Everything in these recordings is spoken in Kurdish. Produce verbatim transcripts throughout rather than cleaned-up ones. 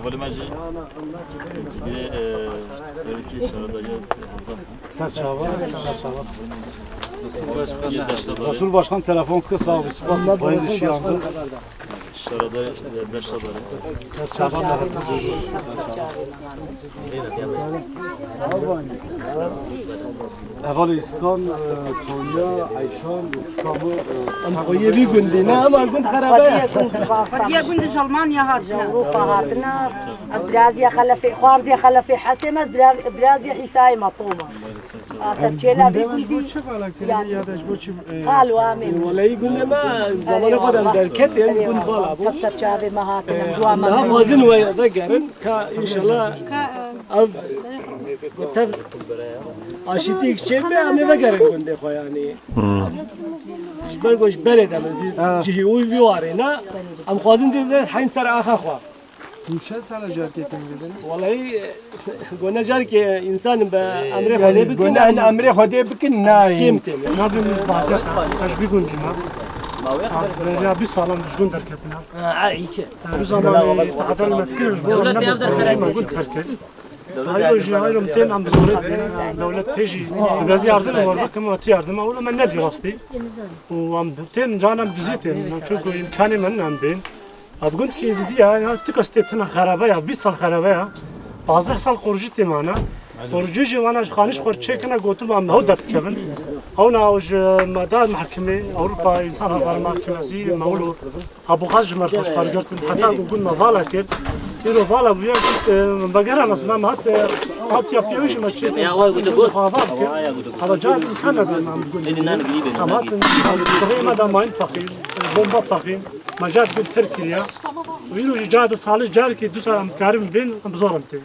Hevalê me jî, e, serokê şaredariya Hezan. Serçava, serçava. Yê deşte dare. Resul Başkan telefon kir, sağ ol, spas, faiz işi yandı. Şaredar, e, deşte dare. Serçava. Hevalê Îskan, e, Tonya, Eyşan, Uşkamo, e, Em xweyê vî gundî ne, ama gund xerabe ye. Xwediya gund ji Almanya hatine. Ewropa hatine. Ez biraziya Xelefê, xwarziya Xelefê Hesê me, ez bira- biraziya Hîsayê me Toma. A serçêla vî gundî. Yan. Xalo amê. Weleyî gundê me, zamanê xwe de em derketin, gund vala bû. Tev serçavê me hatine, em ciwan me. Niha xwazin we vegerin, ka înşallah ev tev aşîtîk çêbe, em ê vegerin gundê xwe yanî. Ji ber ku ji berê de min vî cihî û vî warê ne, em xwazin dê heyn ser axa xwe. Tu çend sala carkê tê vêdin? Welahî, gone carkê însan be emrê Xwedê bikin. Gone em emrê Xwedê bikin nayê. Kêm tê. Navê min Bahzet e, ez ji vî gundî me. Beriya bîst salan ji gund derketine. Ha, iyi ki. Bi zamanê tehdel me dikir, ji bo me gund terk kir. Hayro jî, hayro em tên, em bi zorê tên, dewlet tê jî. Em ez yardim, em bikim, em tu yardim, ewle me nedî rastî. Û em tên, can em dizî tên, em çunku îmkanê me nîne em bên. Ev gund ki zîdî ya, ya tu kes tê tune xerabe ya, bîst sal xerabe ya. Pazdeh sal qorcî tê mane. Qorcî jî wana ji xanîş xwe çêkine, gotin em hew derdikevin. Ew na ji me da mehkimê, Ewropa Însan Hakları Mahkemesi, mewlo. Abuxaz ji me xweşxar girtin, heta ku gund me vala kir. Îro vala bûye, got, e, vegere mesela me hat, e, hat ya piyê wî jî me çê. Ya, wê gund got. Hava kir. Hava car imkan neda me em gund. Em hatin, rê me da mayîn texîn, bomba texîn. Me car gund terk kiriye. Îro jî car de salê carkê du sal em karin bên, em bi zor em tê.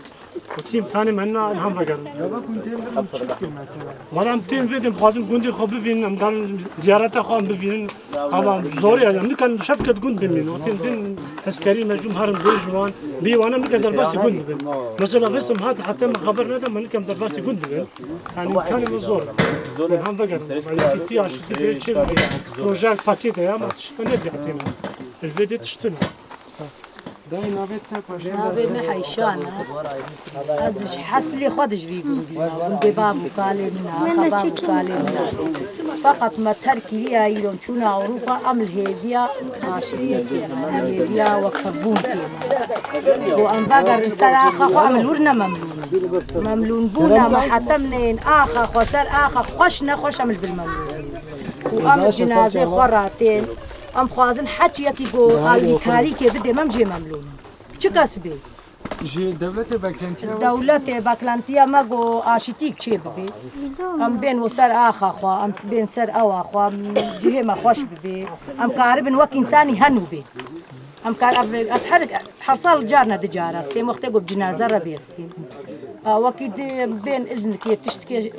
Û tîm kanê me na ilham vegerin. Gava gundên din çi dikir mesela? Wala em tên vê de dixwazin gundê xwe bibînin, em garin ziyareta xwe em bibînin. Ama zor ya, em nikan şevket gund bimîn. O tên din eskerî mecûm herin bê ji wan. Bê wan em nikan derbasî gund bibin. Mesela vêsim hat heta me xeber neda me nikan derbasî gund bibin. Yani imkanê me zor. Zor. Ilham vegerin. Wala tî aşitî bê çê bibî. Proje pakêt ya, ama tişt me nedî hatê me. Li vê de tişt tune. Dayê navê te paşê. Navê min Heyşan e. Ez ji heslê xwe de ji vî gundî me. Gundê bav û kalê min e, axa bav û kalê min e. Feqet me terk kiriye îro çûne Ewropa, em li hêviya aşitî kêm, em li hêviya wekhevbûn kêm. Ku em vegerin ser axa xwe, em li wir ne memnûn in. Memnûnbûna me hetem neyên axa xwe ser axa xweş nexweş em li vir memnûn in. Ku em cinazê xwe ratên, em xwazin heç yekî ku alîkarîkê bidê me, em jê memnûn in. Çi kes bê? Ji dewletê beklentiya we? Dewletê beklentiya me ku aşitîk çê bibê. Em bên û ser axa xwe, em bên ser ewa xwe, em cihê me xweş bibê. Em karibin wek însanî henû bê. Em kar, ez her, her sal carna di cara stêm, wextê ku bi cinaze re bê stêm. Wekî di bên iznikê, tiştikê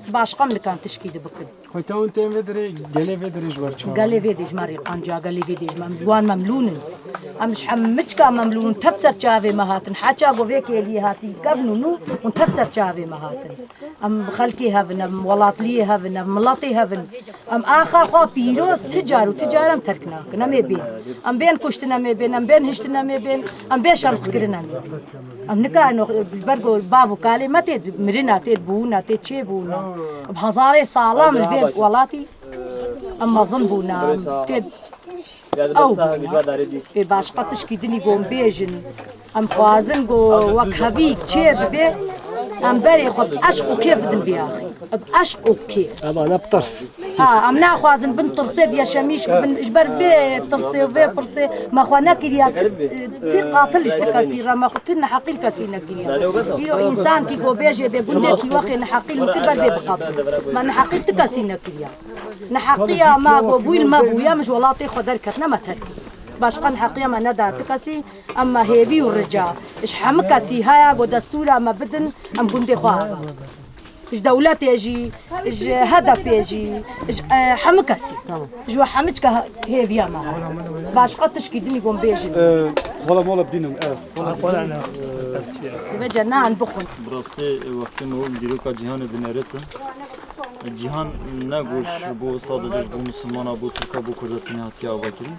Başqa em nikan tişkî di bikin. Xweta hûn tên vê dirê, gelê vê dirê ji we çawa? Gelê vê dê ji me rêqanca, gelê vê dê ji me, em ji wan memlûn in. Em ji hemiçka memlûn in, tev ser çavê me hatin. Heça ku vê kêliyê hatî kevn û nû, hûn tev ser çavê me hatin. Em xelkê hev in, em welatliyê hev in, em miletê hev in. Em axa xwe pîroz ti car û ti car em terk nakin. Em ê bên. Em bên kuştin em ê bên, em bên hiştin em ê bên, em bên şerxkirin em ê bên. Em nikarin ji ber ku bav û kalê me tê mirina, tê bûna, tê çêbûna. Bi hezarê salan li vê welatî em mezin bûna. Tê ew bûna. Ê başqa tişkî dinî ku em bêjin. Em xwazin ku wekhevî çê bibe, em berê xwe bi eşq û kêf bidin vê axê. Bi eşq û kêf. Em ana bi tirs. Ha, em naxwazin bin tirsê diye şemîş bibin. Ji ber vê tirsê û vê pirsê me xwe nekiriya ti, ti qatil ji ti kesî re, me xwe ti neheqî li kesî nekiriya. Îro însankî ku bêjê bê gundekî wexê neheqî li ti ber bê biqabin. Me neheqî ti kesî nekiriya. Neheqiya me ku bûyî li me bûye, min ji welatê xwe derketine me terk kir. Başqa neheqiya me neda ti kesî, em me hêvî û rica ji hemî kesî heye ku destûra me bidin, em gundê xwe ava. Ji dewletê jî, ji H D P'ê jî, ji, e, hemî kesî. Ji we hemî çika hêviya me. Başqa tişkî dinî gon bêjin. Xwala mola bînin, ev. Vece nan bixwin. Bi rastî wextê me hûn dîroka cîhanê dinêritin. Cîhan ne ku ji bo sadece ji bo Misilmana, bo Tirka, bo Kurda tenê hatiye avakirin.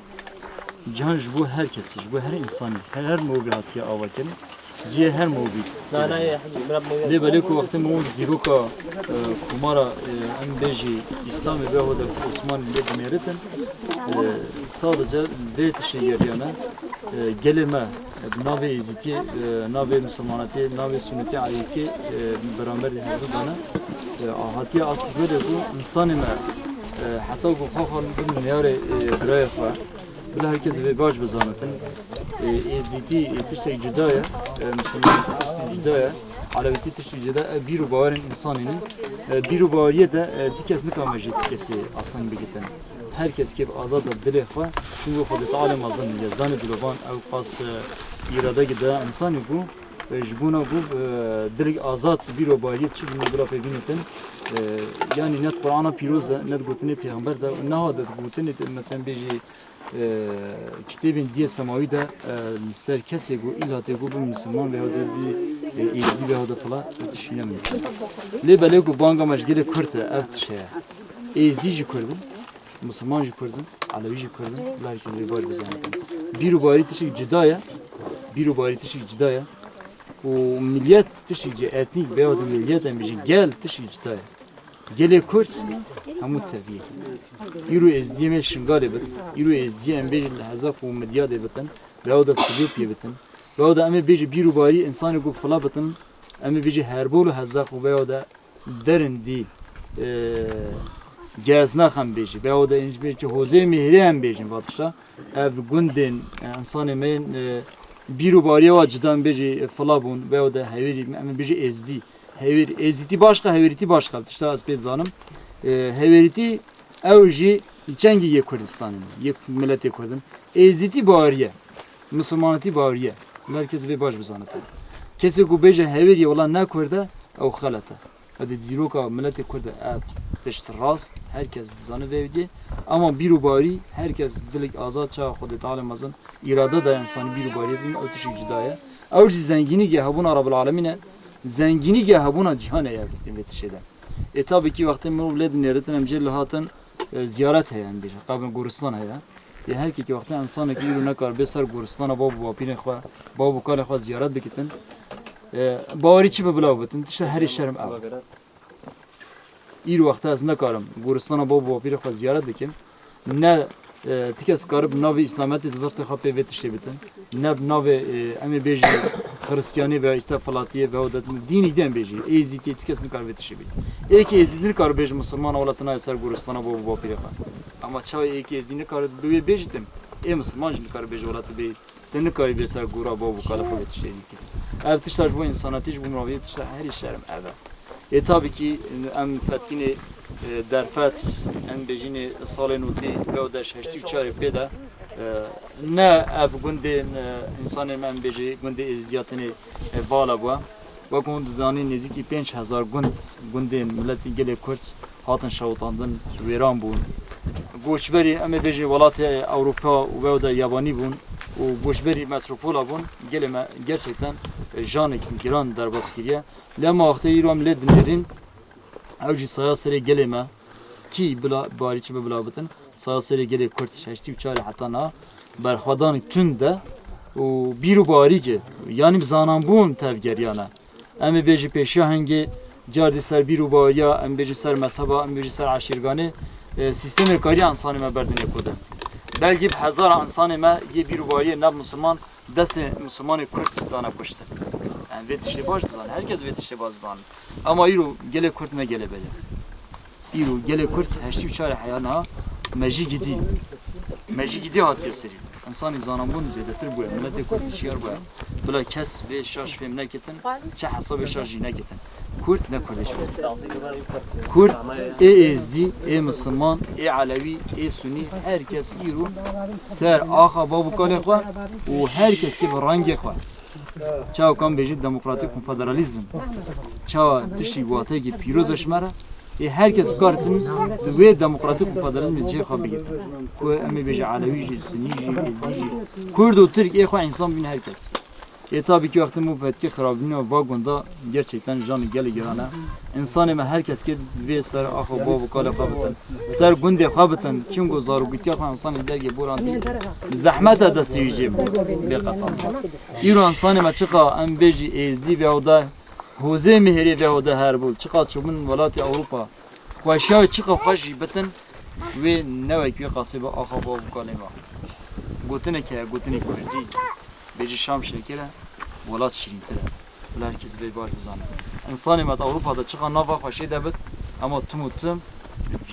Cihan ji bo her kesî, ji bo her însanî, her, her mirovî hatiye avakirin. Cihê her mirovî. Lê belê ku wextê mirovî dîroka, e, komara, e, em bêjî Îslamê veya de Osmanî lê dinêritin, e, sadece vê tiştê geriyane, e, gelê me, e, bi navê Êzîtiyê, e, navê Misilmanetiyê, navê Sunetiyê, Elewîtiyê, e, beramberî hevdu dane. E, hatiye asî gelê ku însanê me, e, heta ku xwe xwe bibin neyarê, e, birayê xwe, bila her kes vê baş bizanitin. E, Êzdîtî, e, tiştek cuda ye, e, Misilmanîtî tiştek cuda ye, Elewîtî tiştek cuda ye, ev bîr û bawerên însanî ne. E, bîr û baweriyê de, e, ti kes nikame jî ti kesî asan bigitin. Her kes kêf azad e dilê xwe, çunku Xwedê Teala mezin, yezdanê dilovan ew qas, e, îradekî da însanî ku, e, ji bona ku, e, dilek azad bîr û baweriyê çi bûne bila pê bînitin. E, yanî ne di Qur'ana pîroz de, ne di gotinê pêxember de, neha de di gotinê, mesela bêjî, e, kitêbên diyê semawî de, e, li ser kesê ku îlatê ku bi misilman veya de bi, e, êzdî veya de fila tişî ne mimkun. Lê belê ku banga me ji gelê Kurd e, ev tişt heye. Êzdî jî Kurd in, misilman jî Kurd in, Elewî jî Kurd in, bila herkes vê baş bizanitin. Bîr û barî tiştek cuda ye, bîr û barî tiştek cuda ye. Û miliyet tiştek cuda, etnîk veya de miliyet em bêjin, gel tiştek cuda ye. Gelê Kurd hemû tevî ye. Îro êzdiyê me Şingalê bit, îro êzdiyê em bêjin li Hezaq û Midyadê bitin, veya de Silopiyê bitin, veya de em ê bêjin bîr û barî însanê ku fila bitin, em ê bêjin Herbol û Hezaq û veya de derindî, e, Geznax em bêjin, veya de em bêjin Hozê Mihrê em bêjin, va tişta. Ev gundên, e, însanê me yên, e, bîr û bariya wa cuda em bêjî, e, fila bûn, veya de hewêrî, em ê bêjî êzdî. Hewêr, êzîtî başqa, hewêrîtî başqa, tişta ez pê dizanim. E, hewêrîtî ew jî çengî yê Kurdistanê ne, yê miletê Kurd in. Êzîtî baweriye, misilmanetî baweriye. Li her kes vê baş bizanit. Kesê ku bêje hewêrî ye, wela ne Kurd e, ew xelet e. Edî dîroka miletê Kurd e, ev tişt rast, her kes dizane vê yê. Ama bîr û barî, her kes dilek azad, çawa Xwedê Teala mezin, îrade daye însanî bîr û barî bibin, ew tiştek cuda ye. Ew jî zengînî ge hebûna Rabil Alemîn e, zengînî ge hebûna cîhanê ye vê tiştê de. Ê, tabii ki wextê mirov lê dinêritin, em jê li hatin, e, ziyaret heye, em bêjin, qebr goristan heye. Yê her kekî wextê însanekî îro nekar bê ser goristana bav û bapîrên xwe, bav û kalê xwe ziyaret bikitin. E, bawerî çi bi bila bitin? Tişta herî şerm ew. Îro wextê ez nikarim goristana bav û bapîrê xwe ziyaret bikim. Ne, e, ti kes karib navê Îslametê di zirtê xwe pê vê tiştê bitin. Ne bi navê, e, em ê bêjin Xiristiyanî veya îşte filatiyê veya de dînî din bêjî. Êzîdiyê ti kes nikar vê tiştê bî. Êkî Êzîdî nikar bêjî misilman wela tu nayê ser goristana bav û bapîrê xwe. Ama çawa êkî Êzîdî nikar bi wê bêjîtin, ê misilman jî nikar bêjî wela tu bê, tu nikarî bê ser gora bav û kalê xwe vê tiştê bikî. Ev tişta ji bo însanetî, ji bo mirovî tişta herî şerm ev e. Ê, tabii ki em fetkînê, e, derfet, em bêjînê salê notî, veya de ji heştî û çarê pê de, e, ne ev gundên, e, însanên me, em bêjî gundê Êzîdiya tenê, e, vala bû. Wek hûn dizanîn, nêzîkî pênc hezar gund, gundên miletî gelê Kurd hatin şewitandin, wêran bûn. Goçberî, em ê bêjî welatê Ewropa û veya de yabanî bûn û goçberî metropola bûn, gelê me gerçekten, e, janek giran derbas kiriye. Lê ma wextê îro em lê dinêrîn, ew jî saya serê gelê me, kî bila, barî çi bi bila bitin, saya serê gelê Kurd ji heştî û çarê heta niha berxwedanek tund e û bîr û barî ki, yanî bi zananbûn tevgeriyane. Em ê bêjî pêşiya hingê, car dî ser bîr û baweriya, em bêjî ser mezheba, em bêjî ser eşîrganê, e, sîstemê kariya însanê me berdinê ku de. Belkî bi hezara însanê me yê bîr û baweriya ne misilman destê misilmanê Kurd dane kuştin. Em vê tiştê baş dizanin, her kes vê tiştê baş dizanin. Ama îro gelê Kurd ne gelê belê. Îro gelê Kurd heştî û çar heya niha mejî gidî. Mejî gidî hatiye serî. Însanî zananbûn zêdetir bûye. Miletê Kurd hişyar bûye. Bila kes vê şaş fêm nekitin, çi hesabê şaş jî nekitin. Kurd ne Kurdiş bû. Kurd ê êzdî, ê misilman, ê elewî, ê sunî, her kes îro ser axa bav û kalê xwe û her kes kê bi rengê xwe. Çawa kan bêjî demokratîk konfederalîzm? Çawa tiştî wateyekî pîroz e ji me re? Ê her kes bikaritin di wê demokratîk konfederalîzmê cihê xwe bigirtin. Ku em ê bêjî elewî jî, sunî jî, êzdî jî, kurd û tirk ê xwe însan bîn her kes. Ê tabî ki wextê min fetkê xirabîna va gunda gerçekten janê gelê giran e. Însanê me her kes kê divê ser axa bav û kalê xwe bitin. Ser gundê xwe bitin. Çimku zarokîtiya xwe însanê dergê borandî. Bi zehmet e destê wî jê bû. Bê qetan. Îro însanê me çiqa em bêjî êzdî vêya de, hozê mihêrê vêya de her bû. Çiqa çûbûn welatê Ewropa. Xweşiya wê çiqa xwe jî bitin, wê ne wek wê qasê be axa bav û kalê me. Gotinek heye, gotinê kurdî. Bêjî Şam şekir e, welat şirîntir e. Bila her kes vê baş bizane. Însanê me di Ewropa de çiqa nava xweşê de bit, ema tim û tim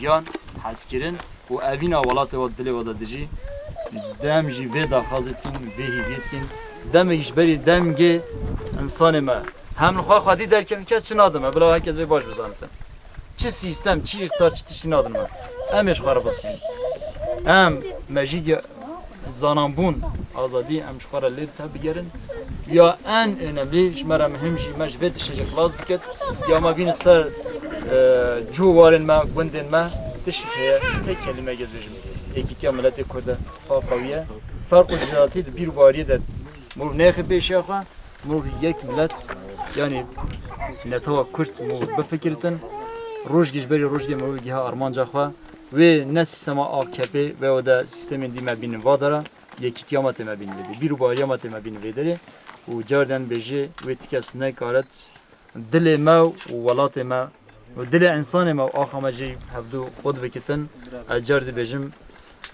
viyan, hezkirin û evîna welatê we dilê we de dijî. Dem jî vê daxazê dikin, vê hîviyê dikin. Demê ji berî demgê însanê me hem li xwe xwedî derkevin, kes çi nadime, bila her kes vê baş bizanitin. Çi sîstem, çi îxtar, çi tiştî nadin me. Em ê ji xwe re bisînin. Em mejî ge-, zananbûn, azadî, em ji xwe re lê tebigerin. Ya en önemlî, ji me re muhim jî, me ji vê tiştê jî xilas biket. Ya me bînin ser, e, cû warên me, gundên me, tiştî heye, tek kelîme ez bêjim. Yekîtiya miletê Kurd e, tifaqa wî ye. Ferq û cudayî di bîr û bariyê de mirov nexê pêşiya xwe. Mirov yek milet, yanî netewa Kurd mirov bifikiritin, rojgê ji berî rojgê mirov giha armanca xwe. Wê ne sîstema A K P ve, o de sîstemên dî me bînin va dera, yekîtiya me tê me bînin vê derê, bîr û bariya me tê me bînin vê derê û carden bêjê wê ti kes nekaret dilê me û welatê me û dilê însanê me û axa me jî hevdu qut bikitin. Ez car dibêjim,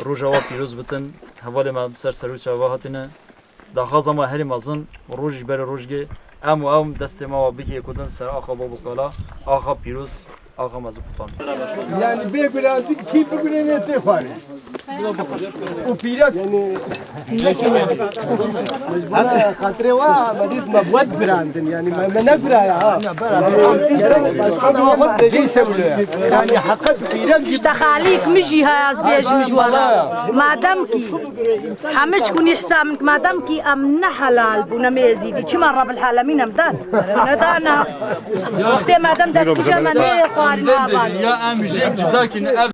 roja we pîroz bitin, hevalê me ser ser û çava hatine. Daxwaza me herî mezin, roj ji berê rojgê, em û em destê me wa bikê kudin ser axa bav û kala, axa pîroz, axa me zû qutan. Yani bê gurandin kî bigurê nê tê xwarê. Û pîrek. Heta xatirê wa me dît me wet gurandin, yani me, me ne guraya ha. Başka bir şey söylüyor. Yani hakikat pîrek. İşte Xalîk min jî heye ez bêjim ji we re. Madem kî Hemî çikûnî hesab min, madem kî em ne helal bûn, em ê êzîdî, çima Rebil Alemîn em dan? Nedane. Wextê madem destpêçe me neyê xwarin avan. Ya em jêk cuda kin, ev